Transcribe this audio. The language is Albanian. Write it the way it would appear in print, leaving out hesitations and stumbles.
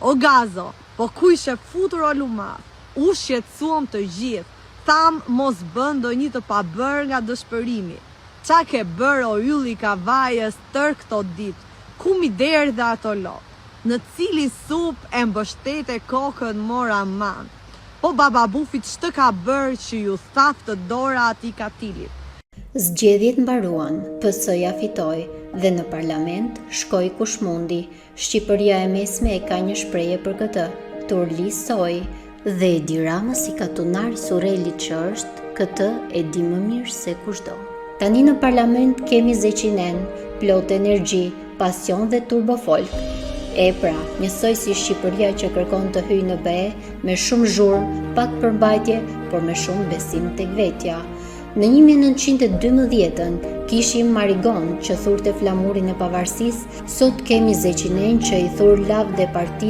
O Gazo, po ku ishe futur o lumath? U shqetësuam të gjithë. Thamë mos bën ndonjë të pabërë nga dëshpërimi. Ça ke bërë o ylli i Kavajës tërë këto ditë? Ku m'i derdhe ato lot? Në cilin sup e mbështete kokën mor aman? Po Bababufi ç'të ka bërë që iu thaftë dora atij katilit? Zgjedhjet mbaruan, PS-ja fitoi dhe në parlament shkoi kush mundi. Shqipëria e mesme e ka një shprehje për këtë, turli soi. Dhe Edi Rama si katunar i Surrelit që është, këtë e di më mirë se kushdo. Tani në parlament kemi Zeqinenë, plot energji, pasion dhe turbofolk. E pra, njësoj si Shqipëria që kërkon të hyjë në BE me shumë zhurmë, pak përmbajtje, por me shumë besim tek vetja. Në 1912-ën kishim Marigonë që thurte flamurin e pavarësisë, sot kemi Zeqinenë që i thur lavde partisë.